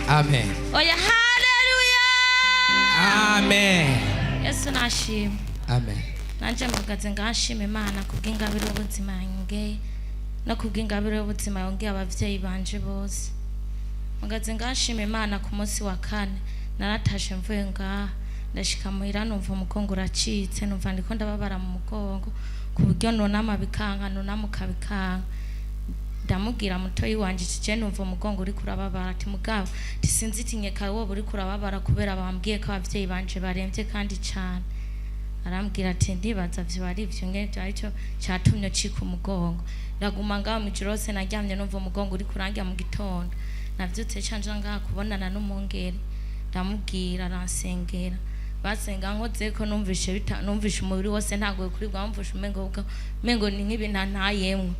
Amen. Oya, haleluya! Amen. Yesu nashima. Amen. Nanje mpagaze ngashima Imana kubw'ingabire y'ubuzima yongeye no kubw'ingabire y'ubuzima yongeye abavyeyi banje bose. Mpagaze ngashima Imana. Ku munsi wa kane naratashe mvuye ngaha, ndashika muhira, numva umugongo uracitse, numva ndiko ndababara mu mugongo ku buryo nunama bikanka, nunamuka bikanka. Ndamubwira mutoyi wanje ati: "Je numva umugongo uriko urababara." Ati: "Mugabo tisinzi, tinyeka wowe uriko urababara kubera bambwiye ko abavyeyi banje baremvye kandi cane." Arambwira ati: "Ndibaza vyo ari ivyo ngevyo, aricyo catumye ucika umugongo." Ndaguma ngaho mw'ijoro hose naryamye numva umugongo uriko urangira. Mu gitondo navyutse canja ngaha kubonana n'umwungere, ndamubwira, aransengera. Basenga nkozeko, numvishe numvishe umubiri wose ntagoye kuribwa, numvishe umengo ni nk'ibintu ntayemwo.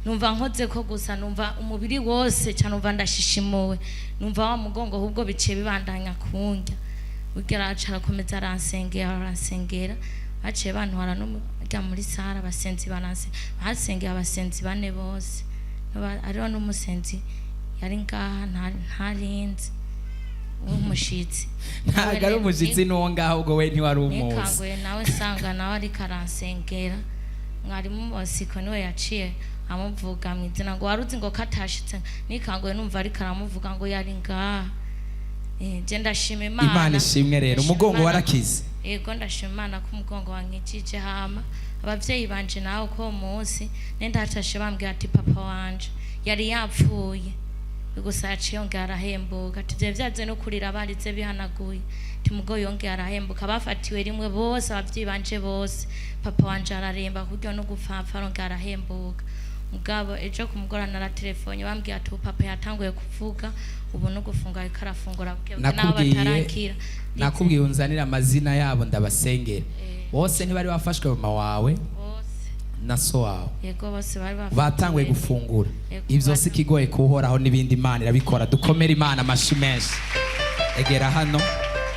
Numva nkozeko gusa, numva umubiri wose cyane, numva ndashishimuwe, numva wa mugongo ahubwo biciye bibandanya kundya. Burya araca arakomeza aransengera, aransengera. Baciye bantwara no rya muri sara, abasenzi baranse, basengera abasenzi bane bose. Hariho n'umusenzi yari ngaha ntarinzi w'umushitsi. Ntabwo ari umushitsi n'uwo ngaho, ubwo we ntiwari umuzi. Nikanguye nawe sanga nawe ariko aransengera. Mwarimu Bosiko niwe yaciye amuvuga mu izina ngo: "Wari uzi ngo katashitse?" Nikanguye numva ariko aramuvuga ngo yari ngaha. Je ndashima Imana. Imana ishimwe rero. Ndashima Umugongo Imana. warakize. Yego, ndashima Imana ko umugongo wankijije. Hama abavyeyi banje nawe ko uwo munsi nendatashe bambwira ati: "Papa wanje yari yapfuye gusa yaciye yongera arahembuka." Ati: "Vyo vyaze no kurira barize bihanaguye." Ati: "Mugo yongera arahembuka." Bafatiwe rimwe bose, abavyeyi banje bose. Papa wanje araremba kuryo no gupfapfa, arongera arahembuka. Mugabo ejo ku mugoroba naratelefone, bambwiye ati: "Ubu papa yatanguye kuvuga, ubu no gufunga ariko arafungura buke buke naho Nakubwiye batarakira." Nakubwiye unzanire amazina yabo ndabasengera bose. Ntibari bafashwe mama wawe Bose. na so wawe? Yego, bose bari bafatiwe. Batanguye gufungura. Yego. Ibyo si ikigoye kuhoraho, n'ibindi Imana irabikora. Dukomere Imana amashi menshi. Egera hano.